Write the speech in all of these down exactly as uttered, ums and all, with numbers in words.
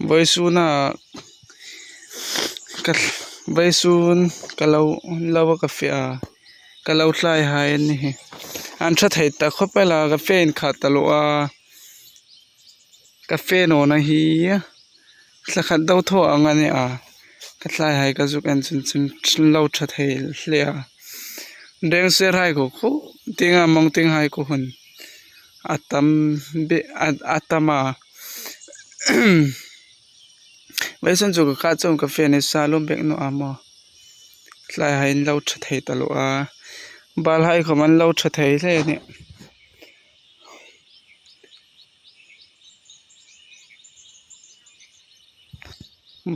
Vawisuna ka, vawisun ka lo, lo ka fe a, ka lo tlaihai an ni hi. An ṭha thei ta khawp el a, ka fe inkhat taluo a. Ka fe nawna hi thla khat deu thaw ang a ni a. Ka tlaihai ka zuk en chun chun lo ṭha thei hle a. Rengsiarhai khu khu, tienga mawng tienghai khu hun a tam be, a, a tam a. Vawisun chu ka khat chauin ka fe ni sa lum bek naw a maw. Tlaihai an lo ṭha thei taluo a. Balhai khawm an lo ṭha thei hle a nih.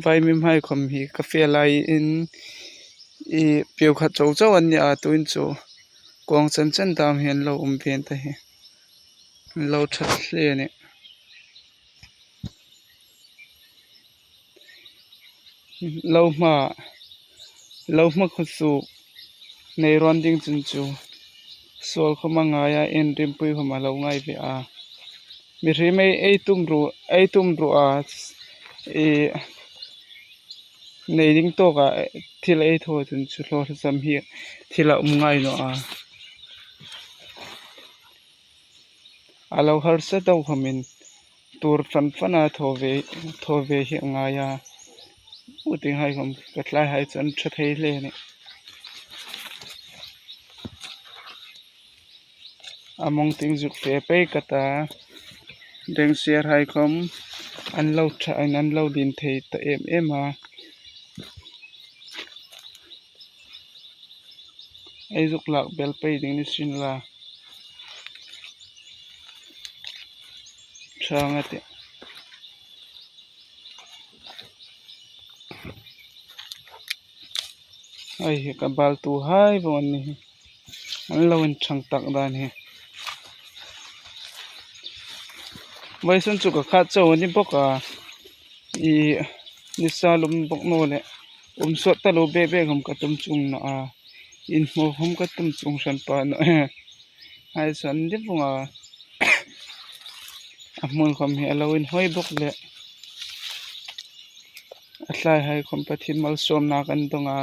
Vaimimhai khawm hi ka fe laiin i piau khat chau chau an ni a, tuhin chu kuang chan chan dam hi an lo um ve ta hi. An lo ṭha hle a nih. Lo hma, lo hma khu chu nei rawn ding chun chu suol khawm a ngai a, inrimpui khawm a lo ngai ve a. Mihriem ei, ei tum ru, ei tum ru a, i, nei ding tawka thil ei thaw chun chu hlawtling sam hi thil a um ngai naw a. A lo harsa deu khawmin tur fan fana thaw ve, thaw ve hi a ngai a. U tienghai khawm ka tlaihai chu an ṭha thei hle a nih. A mawng tieng zuk fe pei ka ta. Rengsiarhai khawm an lo ṭha, an, an lo din thei ta em em a. Ei zuk lak bel pei ding ni sin la. Ṭha nga tih. Ei hi ka baltuhai vawng an ni hi. An lo inṭhang tak dan hi. Vawisun chu ka khat chau a ni bawk a. I, nisa lum bawk naw le. Um sawt taluo bek bek khawm ka tum chuong naw a. Inhmaw khawm ka tum chuong hran pha naw. Hai san di vawng a. A hmun khawm hi a lo inhawi bawk le. A tlaihai khawm Pathien malsawmna kan dawng a.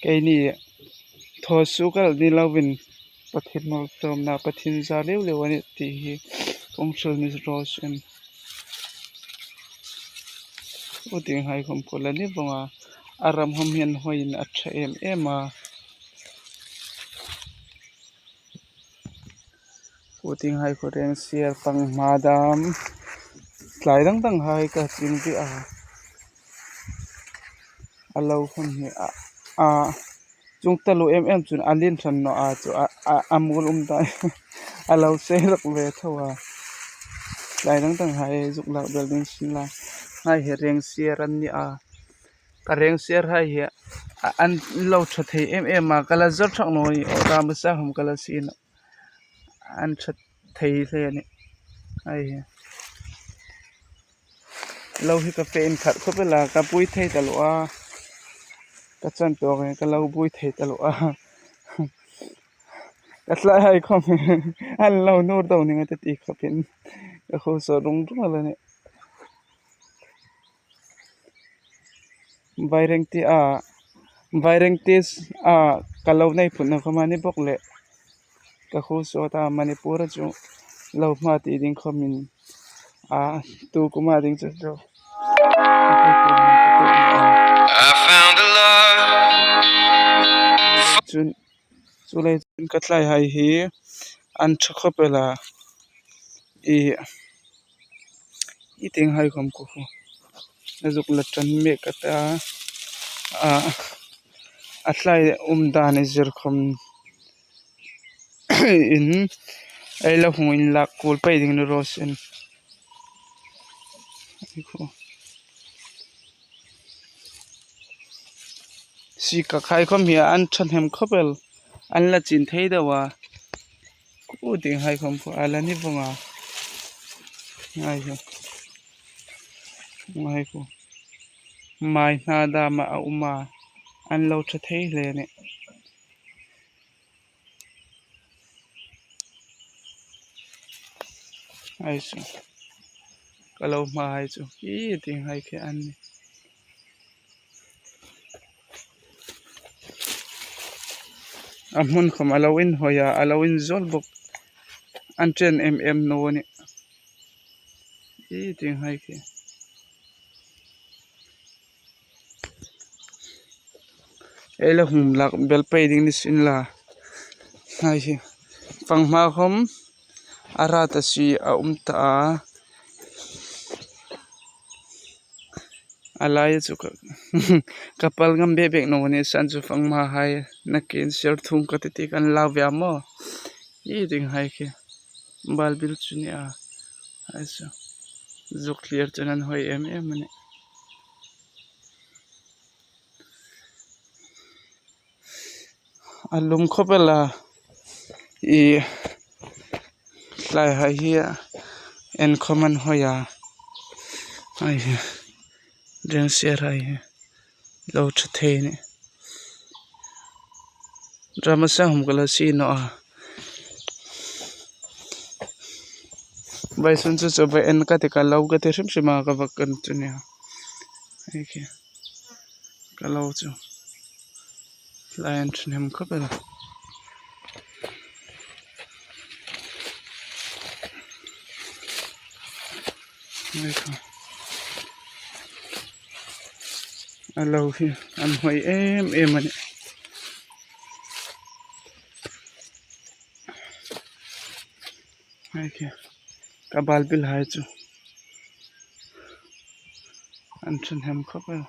Keini thaw suok el ni lovin Pathien malsawmna, Pathien za liu liu a nih ti hi kong hril ni raw se. U tienghai khawm khu la ni vawng a. A ram khawm hi an hawiin a ṭha em em a. U tienghai khu rengsiar panghma dam. Tlai dang danghai ka ching ve a. A lo khawm hi a, a, chung taluo em em chun a lien hran naw a chu a, a, a mual um ta. A lo sei rak ve tho a. Tlai dang danghai zuk lak bel ding sin la. Hai hi rengsiar an ni a. Ka rengsiarhai hi a, an lo ṭha thei em em a, ka la zawr thak naw ni, aw, ta masa hum ka la sin. An ṭha thei hle a nih. Ai hi. Lo hi ka fe inkhat khawp el a, ka buoi thei taluo a. Ka chan tawk hi ka lo buoi thei taluo a. Ka tlaihai khawm an lo nur deu ning a ti khawpin ka khuo saw rung rung a la nih. Vairengte a, Vairengte a ka lo nei phutna khawm a ni bawk le. Ka khuo saw ta Manipur a chu lo hma ti ding khawmin a, tu kuma ding chu chu. I found a love. Chun, chu lei chun ka tlaihai hi an ṭha khawp el a. I, i tienghai khawm khu khu. A zuk la ṭan mek ka ta. A, a tlai um dan i zir khawm in, ei lo hung inlak kul pei ding ni raw se. Sikakhai khawm hi an ṭhahnem khawp el, an la chin thei deu a. U tienghai khawm khu a la ni vawng a. Ngai khu. Ngai khu. Mai hna dama a um a. An lo ṭha thei hle a nih. Ai chu. Ka lo hma hai chu. Hi tieng hai khi an nih. A hmun khawm a lo inhawi a, a lo inzawl bawk. An ṭen em em naw a nih. Hi tieng hai khi. Ei la hung lak bel pei ding ni sin la. Hai hi. Fanghma khawm a rat a si a um ta a. A lai chu ka, ka pal ngam bek bek naw ni san chu fanghma hai na kin sel thung ka ti ti kan lau ve a maw. Hi tieng hai khi. Balbil chu ni a. Hai chu. Zuk thlir chun an hawi em em a nih. A lum khawp el a, i tlai hai hi a, en khawm an hawi a, hai hi, rengsiar hai hi, lo ṭha thei ni. Drama sang hum ka la si naw a. Vawisun chu chu vawi en ka ti ka lo ka ti hrim hrim a ka va kan chu nia. Hei khi. Ka lo chu. Lai an ṭhahnem khawp el. Hei khi. A lo hi an hawi em em a nih. Hei khi, ka balbil hai chu. An ṭhahnem khawp el.